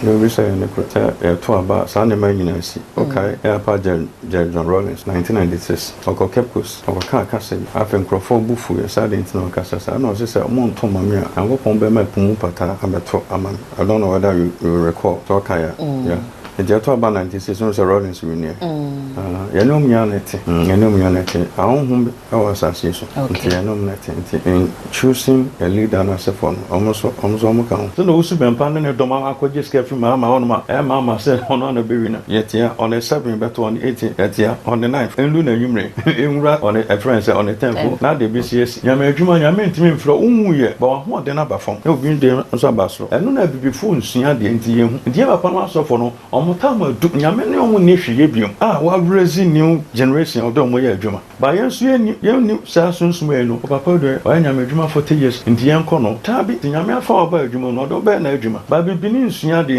Na obi sɛ yɛ nokorɛ sɛ yɛto aba a, saa nneɛma yi nyinaa si. Wokae Airpa Jerry John Rawlings, 1996, ɔkɔ Cape Coast, ɔkɔkaa kasa bi. Afei nkurɔfoɔ bo fuiɛ sɛ adɛn nti na ɔkasa saa. Ɛna ɔse sɛ monto mma me a, Nyankopɔn bɛma ɛpo mu pataa abɛto ama me. I don't know whether you recall, sɛ wokae a. Yeah. Nti ɛto aba 96, wohu sɛ Rawlings winiiɛ. Ah, yɛne wɔn nyinaa na ɛte. Yɛne wɔn nyinaa na ɛte. Ahonhom wɔ asase yi so. Nti yɛne wɔn na ɛte. Nti in choosing a leader no asefoɔ no, wɔn nso, wɔn nso wɔn ka ho. Sɛdeɛ ɔsi bɛmpa ne ne dɔm akɔgye sika afiri Mahama hɔnom a, ɛyɛ Mahama sɛ ɔno ara na ɔbɛwi no. Yɛtea on the 7 bɛto on the 18, yɛtea on the 9 ɛndu n'anwummere, ɛnwura on the, ɛfrɛ no sɛ on the 10 fo, na adeɛ bɛsi asi. Nyame adwuma, Nyame ntumi mfrɛ wo, wonwuiɛ, but w'ahoɔden aba fam, na obi deɛ nso aba soro. Ɛno na abibifoɔ nsua adeɛ nti yɛnhu. Nti yɛn papa nom asɔfoɔ no, Ɔmo tam adu, Nyame ne ɔmo nni hwee yɛ biom a wa raise new generation a ɔde ɔmo yɛ adwuma. But yɛn nso yɛnni, yɛnni saa sunsum wei no. Ɔpapa deɛ wayɛ Nyame adwuma 40 years nti yɛnkɔ no. Daabi, nti Nyame afa wo aba adwuma no, ɔde wo bɛyɛ n'adwuma. But bibini nsua adeɛ nti.